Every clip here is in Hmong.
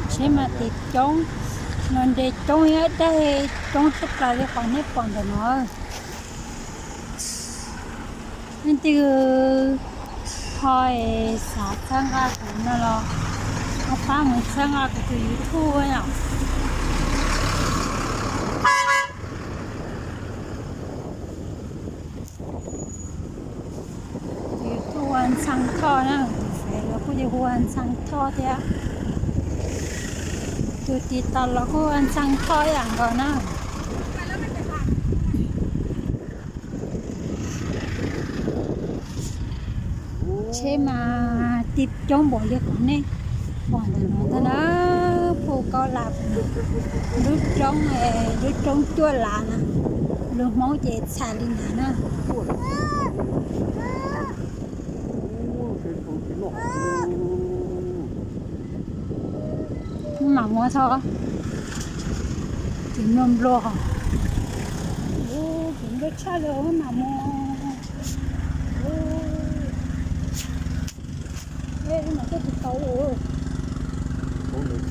Tsheb mas tis coob, no nres coob ib daig coob tshaj plaws li qhov nej pom ntawm no. Leej twg ho xav txhawb nqa kuv no los ho pab mus txhawb nqa kuv tus YouTube yom. Tus YouTube hu ua Ntxhee Thoj na, tus Face los kuj yog hu ua Ntxhee Thoj thiab. Tus TikTok los kuj hu ua Ntxhee Thoj ib yam nkaus na. Tsheb mas tig coob npaum li qhov nej pom ntawm no ntag na. Pum kaub lam, lub roob, lub roob cuaj lam na, lus Hmoob ces txhais li ntawd na. Mam muab tho, ces nplua nplua, ces nplua tshaj li mam muab. Mas coj tsis tau.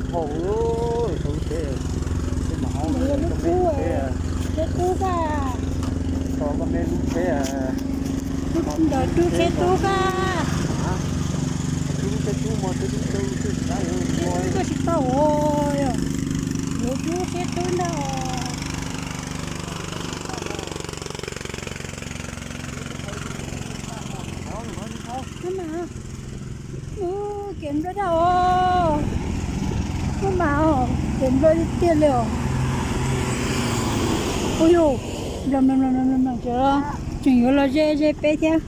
Ntawd yog lub tsheb tub ka. Ntawd tub tsheb tub ka. Tsheb tub koj tsis tau os, yuav tub tsheb tub ntag. Kev nplua daj os, ub mas kev nplua tiag tiag li os. Ua yus, tseem yuav los ze ze peb thiab.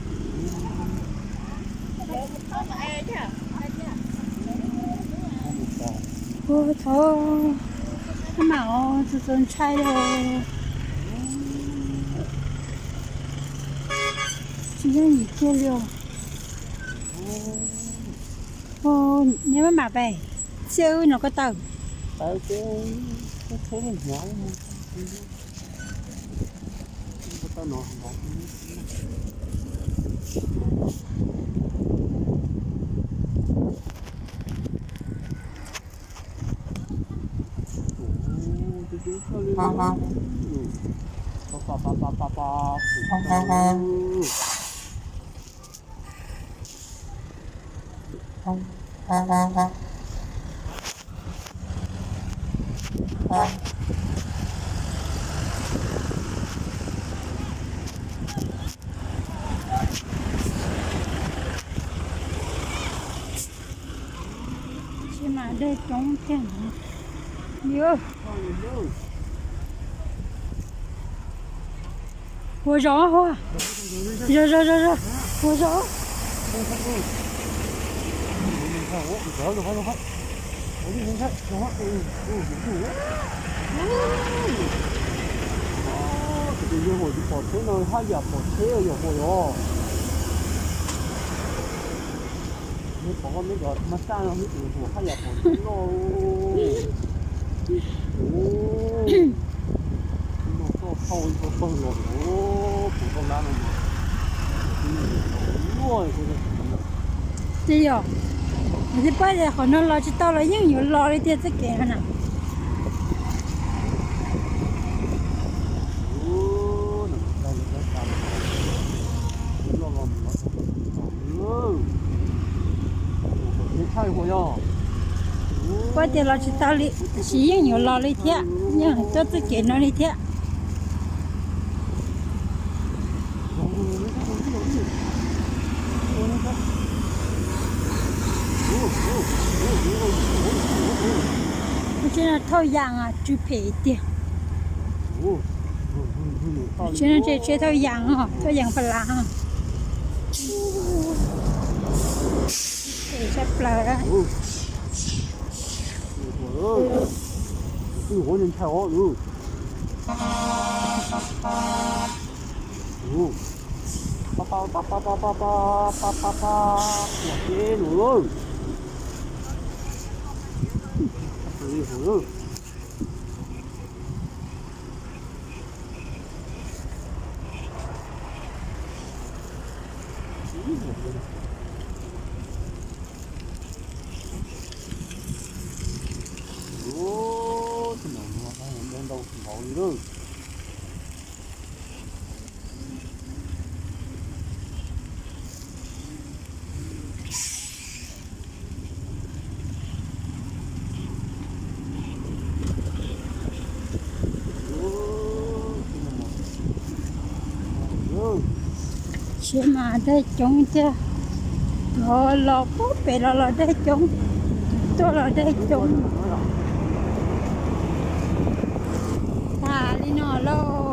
Ua thaum, ub mas os, txaus ntshai li. Tsis yooj yim kiag li os. Neb maj mam pais, txhiaj wb no koj tawm. Tsis mas dej coob tiag. Ua zog, ua zog, zog, zog, ua zog. Tus yawg hauv tsis pom tsheb no haj yam pom tsheb yom hauv yom. Neb pom koj neb cov mas xaj no neb tus hauv haj yam pom tsheb loj. No koj thauj ib tug pawg los, kuv tau lab no mas luaj. Ces yog, kuv tsis paub tias qhov no los tsis tau los yeej yuav los li tiag txoj kev no na. Paub tias los tsis tau li, tab sis yeej yuav los li thiab, yeej tuaj txoj kev no li thiab. Lub tsheb no thauj yas tsw phem tiag. Lub tsheb no tsheb thauj yas, thauj yas pas las. Phem tshaj plaws. Siab mas dej coob tiag, los los puag pem los los dej coob, tuaj los dej coob. Tas li no lauj.